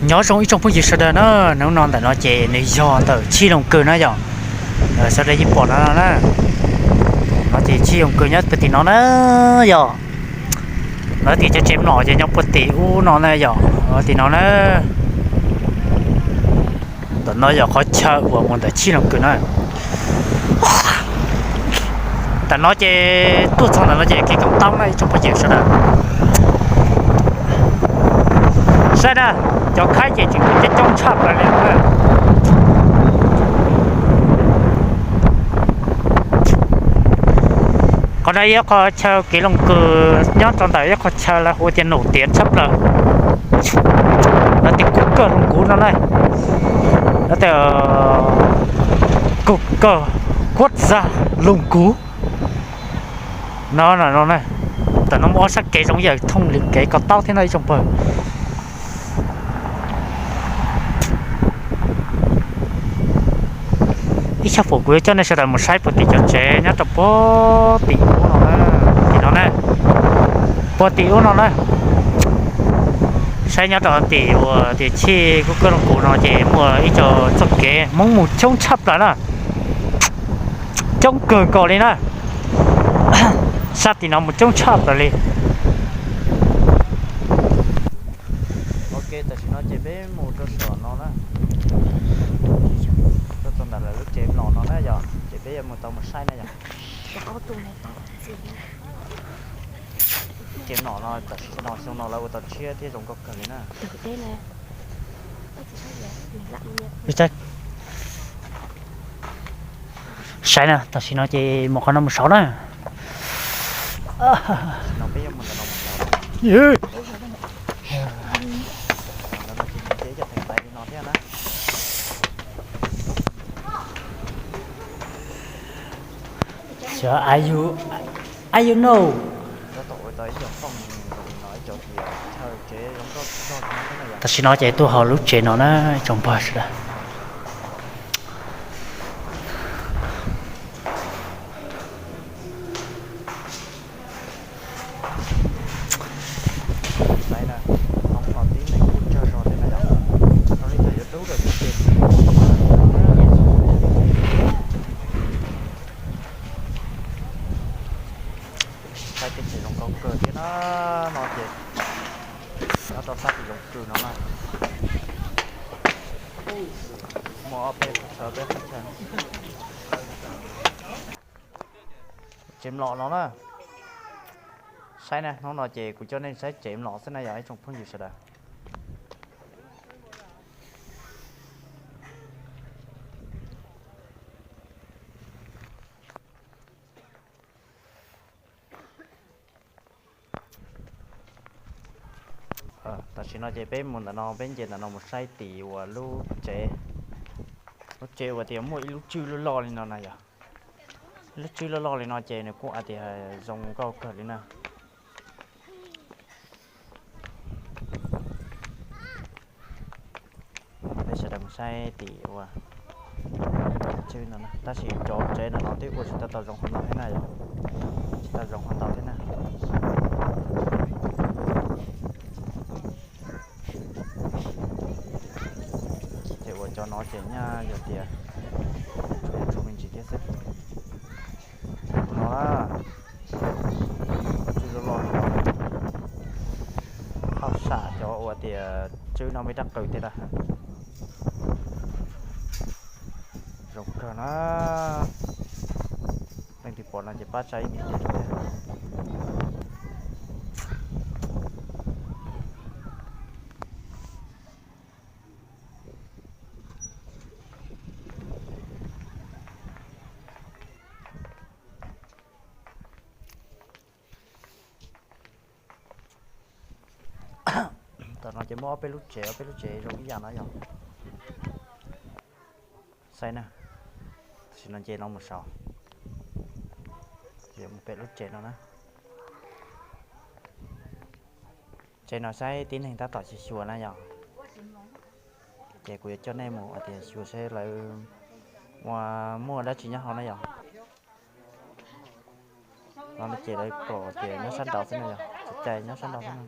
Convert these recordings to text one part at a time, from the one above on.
Nyob zoo ib tsoom phooj ywg sawv daws na, hnub no ntawm no ces nws yog ntawm Tshij Loos Kws na yom. Sawv daws yeej pom no na, no ces Tshij Loos Kws nyob puag tim no na yom. Lawv tias cov tsev mlom ces nyob puag tim ub no na yom, tim no na. Ntawm no yog qhov chaw uas mus ntawm Tshij Loos Kws na. Ntawm no ces tuaj txog ntawm no ces kev koom taub na ib tsoom phooj ywg sawv daws. Saib na, cov khaib ces tseem coob coob tshaj plaws li na. Qhov no yog qhov chaw kev Loos Kws nyob rau ntawm ib qhov chaw lawv hu tias num tiav tshaj plaws. Lawv tias kub kawg Loos Kuv no na. Lawv tias kub kawg kuab za Loos Kuv no no. Tam no muaj ob sab kev zoo yam thooj li kev ko taub thiab no ib tsoom pawg. Ib sab pum kuv yuav coj nej sawv daws mus saib puag tim cov tsev nyob rau puag tim ub no na, tim no na, puag tim ub no na. Saib nyob rau tim uas tias Tshij Kub Kawg Loos Kuv no ces muaj ib co txoj kev Hmoob mus coob tshaj plaws na, coob kawg nkaus li na. Sab tim no mus coob tshaj plaws li. Ok, tam sim no ces peb mus rau saum no na, rau txog ntawm lawv lub tsev mlom no na yom, ces peb yuav mus tau mus saib na yom. Tsev mlom no tam sim no xyoo no lawv ua tau tshiab thiab zoo nkauj kawg li na. Saib na, tam sim no ces mus qhov no mus saud na. Are you know? Tam sim no ces tuaj hauv lub tsev no na tsoom pog sawv daws. Saib na, Hmoob no tib neeg kuj tsawg zog thiab na yom. No li cas yuav dub lawm thiab ces tsis muaj. Saib teb chaws zoo nkauj kawg thiab na, no ces nyob rau sab tim Loos Kws no na. Muaj ob peb sawv peb qhov chaw. Tsev mlom no na. Saib na, hnub no ces kuv coj nej saib tsev mlom xwb na yog ib tsoom phooj ywg sawv daws. Tam sim no ces peb mus ntawm no, peb nce ntawm no mus saib tim uas lub tsev, lub tsev uas tias muaj ib lub tswb loj loj li no na yom. Lub tswb loj loj li no ces nws kuj hais tias zoo nkauj kawg li na. Peb sawv daws mus saib tim uas tswb no na, tab sis cov tsev no no twb ua tsis tau tau zoo qhov ntau thiab na yom, tsis tau zoo qhov ntau thiab na. Ces uas cov no ces nyaj yog tias tshuav me ntsis thiab xwb. Tus no na, tswb loj loj li no, hauj sam cov uas tias tswb no me rab qws thiab na. Zoo kawg na. Leej twg pom no ces pab tsa ib tiv tes rau thiab. Tam no ces muaj ob peb lub tsev, ob peb lub tsev zoo ib yam no yom. Saib na, tam sim no ces los mus saud, ces mus pem lub tsev no na. Tsev no saib tib neeg tab tom xyuas xyuas na yom. Ces kuv yuav coj nej mus hais tias xyuas saib lawv ua muaj dab tsi nyob hauv na yom. Los no ces lawv kom tias nyob sab nraud xwb na yom, tsis cai nyob sab nraud xwb na.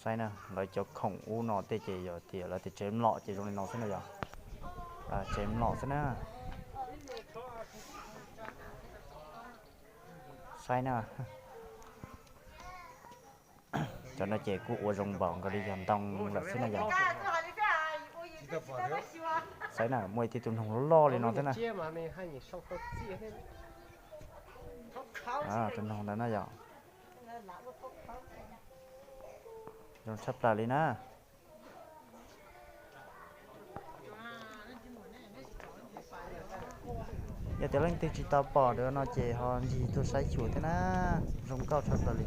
Saib na, lawv cov khoom ub no tej ces yog tias lawv tias tsev mlom ces zoo li no xwb na yog. Tsev mlom xwb na. Saib na. Cov no ces kuj ua zoo npaum nkaus li yog ntoo lawm xwb na yog. Saib na, muaj ib tib tug noog loj li no thiab na. Tus noog ntawd na yog. Zoo tshaj plaws li na. Yog tias leej twg tsis tau pom dua no ces ho ncig tuaj saib xyuas thiab na, zoo nkauj tshaj plaws li.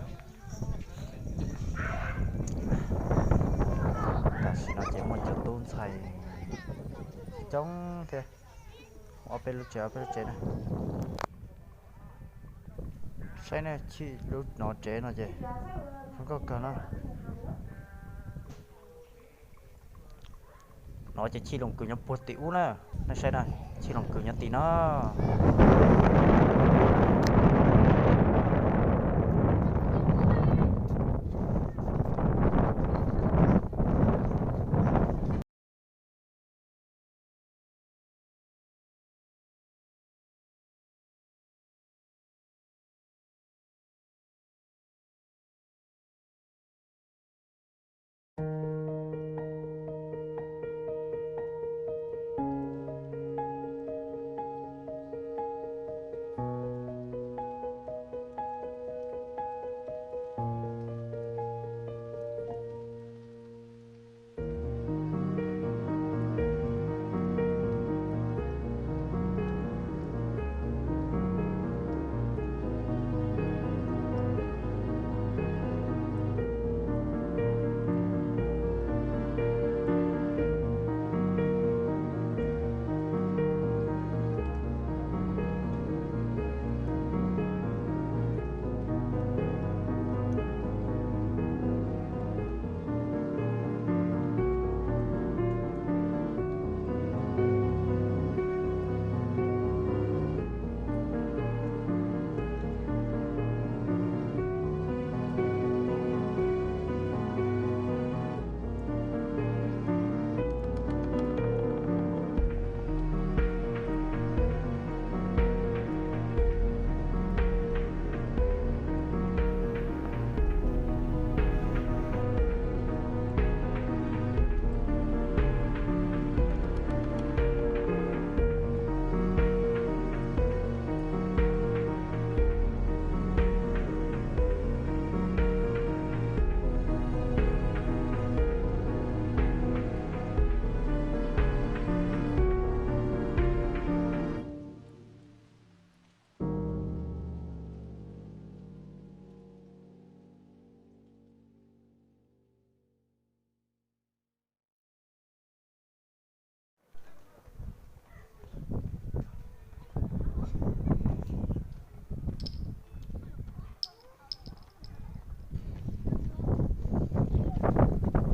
Tam sim no ces muaj cov tub ntxhais coob thiab, ob peb lub tsev ob peb lub tsev na. Saib na, chij lub no tsev no ces zoo nkauj kawg na. No ces chij loos kws nyob puag tim ub na, nej saib na, chij loos kws nyob tim no.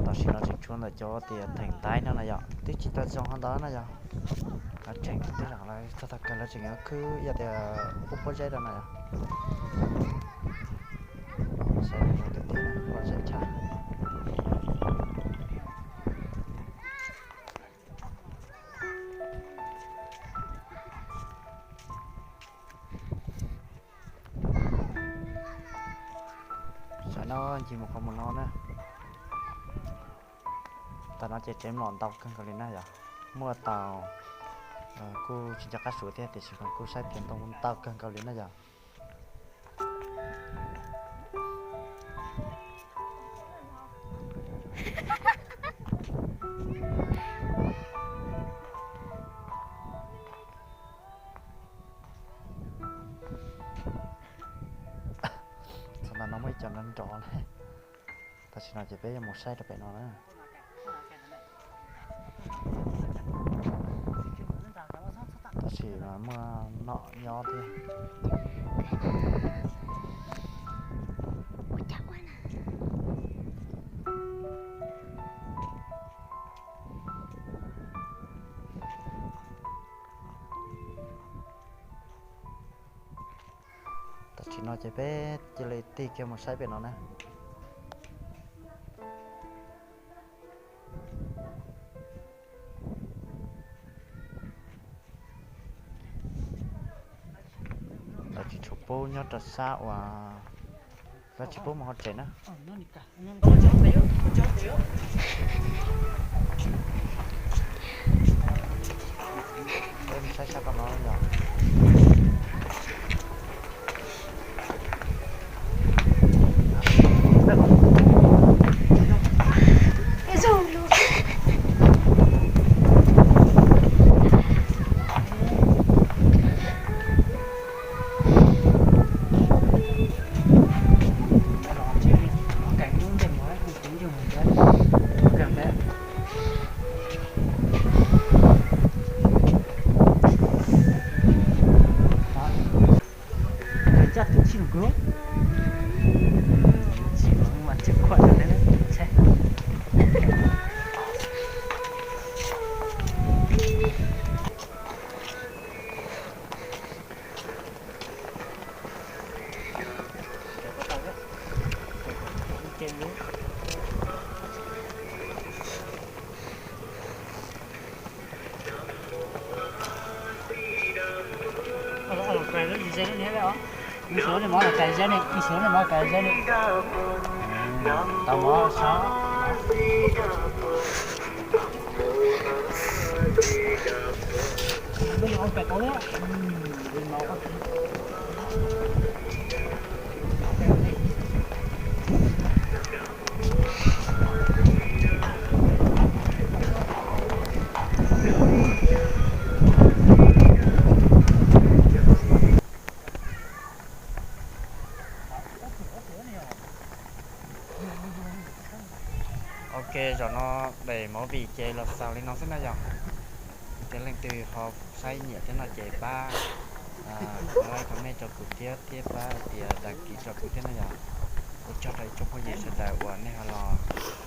Tam sim no tseem tshuav ntawm cov tias theem ntaib no na yom, twb tsis tau zoo ho ntawd na yom. Lawv tseem tej zaum lawv txog tag kawg lawv tseem yuav khwb yog tias pub pob zeb rau na yom. Saib zoo tiag tiag, pob zeb tshaj. Saib no ncig mus qhov mus no na. Tam no ces tsev mlom ntau kawg nkaus li na yom. Muaj tau, kuj tsis nco qab suav thiab tiam sis mas kuj saib tias ntau ntau kawg nkaus li na yom. Txog ntawm no muaj ib co nrov nrov na. Tam sim no ces peb yuav mus saib rau pem no na. Tab sis mas muaj nom nyob thiab. Tam sim no ces peb cia li tig kiag mus saib pem no na. Pub nyob rau sab uas koj tsis pub mus hauv tsev na. Peb mus saib sab tom no yog. Suav nej mov los kais zeb ne, suav nej mov kais zeb ne. Tau mov sab. Ok, zaum no daim movie ces los xaus li no xwb na yom. Ces leej twg ho saib nyiam thiab no ces pab like, comment rau kuv thiab, thiab pab tias đăng ký rau kuv thiab na yom. Ua tsaug rau ib tsoom phooj ywg sawv daws uas nej ho los